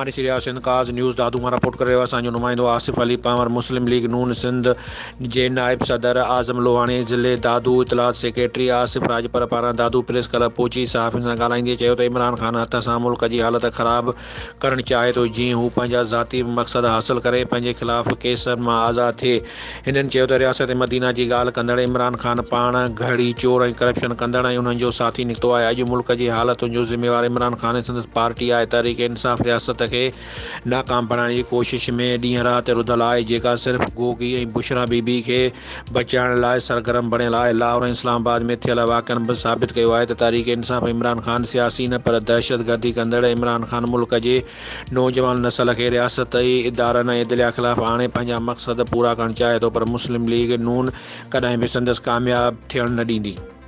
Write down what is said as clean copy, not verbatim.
اوهان ڏسي رهيا آهيو سنڌ ڪاز نيوز دادو مان رپورٽ ڪري رهيو آهي اسان جو نمائندو آصف علي پنهور مسلم ليگ نون سنڌ جي نائب صدر اعظم لوهاڻي ضلعي دادو اطلاعات سيڪريٽري آصف راڄپر پاران دادو پريس ڪلب پهچي صحافين سان ڳالهائيندي چيو ته عمران خان هٿ سان ملڪ جي حالت خراب ڪرڻ چاهي ٿو جيئن هو پنهنجا ذاتي مقصد حاصل ڪري پنهنجي خلاف ڪيسن مان آزاد ٿئي هنن چيو ته رياست مدينه جي ڳالهه ڪندڙ عمران خان پاڻ گهڙي چور ۽ ڪرپشن ڪندڙ ۽ انهن جو ساٿي نڪتو آهي، اڄ ملڪ جي حالتن جو ذميوار عمران خان ۽ سندس پارٽي آهي، تحريڪ انصاف رياست کي ناڪام بڻائڻ جي ڪوشش ۾ ڏينهن رات رڌل آهي، جيڪا صرف گوگي ۽ بشريٰ بي بي کي بچائڻ لاء سرگرم بڻيل آهي، لاهور ۽ اسلام آباد ۾ ٿيل واقعن به ثابت ڪيو آهي ته تحريڪ انصاف ۽ عمران خان سياسي نه پر دهشتگردي ڪندڙ عمران خان ملڪ جي نوجوان نسل کي رياستي ادارن ۽ عدليه خلاف آڻي پنهنجا مقصد پورا ڪرڻ چاهي ٿو پر مسلم ليگ نون ڪڏهن به سندس ڪامياب ٿيڻ نه ڏيندي.